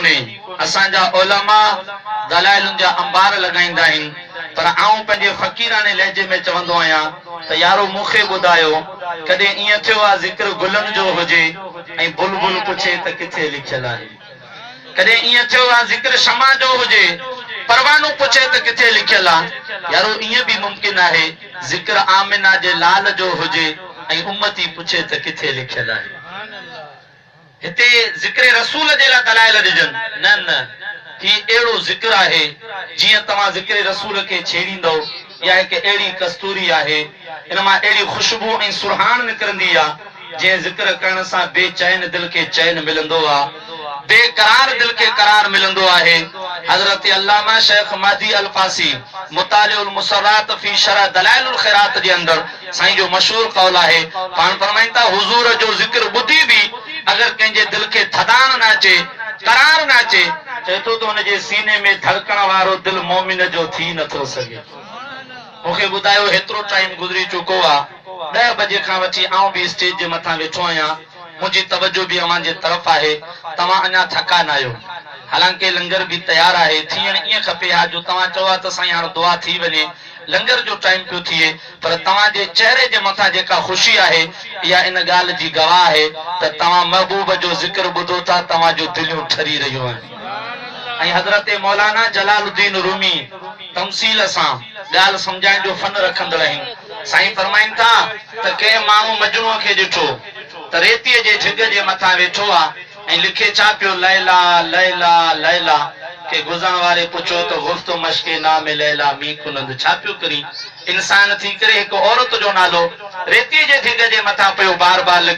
ڪونهي. اسان جا علماء دلائلن جا انبار لڳائيندا آهن، پر آئون پنهنجي فقيراڻي لهجي ۾ چوندو آهيان ته يارو مون کي ٻڌايو، ڪڏهن ائين ٿيو آ ذڪر گلن جو هجي ۽ بلبل پڇي ته ڪٿي لکيل آهي؟ ڪڏهن ائين ٿيو آ ذڪر شمع جو هجي، پروانو پڇي ته ڪٿي لکيل آ؟ يارو ائين به ممڪن آهي ذڪر آمنه جي لال جو هجي ۽ امتي پڇي ته ڪٿي لکيل آهي؟ هتي ذڪر رسول جي لاء دلائل ڏجن، نه نه هي اهڙو ذڪر آهي جيئن توهان ذڪر رسول کي ڇيڙيندؤ اها هڪ اهڙي ڪستوري آهي ان مان اهڙي خوشبو ۽ سرهاڻ نڪرندي آ جنهن ذڪر ڪرڻ سان بي چين دل کي چين ملندو آ، بي قرار دل کي قرار ملندو آهي. حضرت علامه شيخ مهدي الفاسي مطالع المسرات في شرح دلائل الخيرات جي اندر سائين جو مشهور قول آهي، پاڻ فرمائن ٿا، حضور جو ذڪر ٻڌي به اگر ڪنهن جي دل کي ٿڌاڻ نه اچي، قرار نه اچي، چئي ٿو ته ان جي سيني ۾ ڌڙڪڻ وارو دل مؤمن جو ٿي نه ٿو سگهي. مون کي ٻڌايو هيترو ٽائيم گذري چڪو آ، ڏهه بجي کان وٺي آئون به اسٽيج جي مٿان ويٺو آهيان، منهنجي توجه به اوهان جي طرف آهي، توهان اڃا ٿڪا ناهيو. حالانڪه لنگر به تيار آهي، ٿيڻ ائين کپي ها جو توهان چئو ها ته سائين هاڻ دعا ٿي وڃي، لنگر جو ٽائيم پيو ٿئي، پر توهان جي چهري جي مٿان جيڪا خوشي آهي، اها ان ڳالهه جي گواهه آهي ته توهان محبوب جو ذڪر ٻڌو ٿا، توهان جون دليون ٺري رهيون آهن. ۽ حضرت مولانا جلال الدين رومي تمثيل سان ڳالهه سمجهائڻ جو فن رکندڙ آهن. سائين فرمائن ٿا ته ڪنهن ماڻهو مجنونء کي ڏٺو ته ريتيء جي جهڳ جي مٿان ويٺو آ ۽ لکي ڇا پيو ليلا ليلا ليلا ڪي گذرڻ واري پڇيو ته گفت مشڪ نام ليلا مي ڪنند ڇا پيو ڪرين انسان ٿي ڪري هڪ عورت جو نالو ريتيء جي ڍڳ جي مٿان پيو بار بار لکين.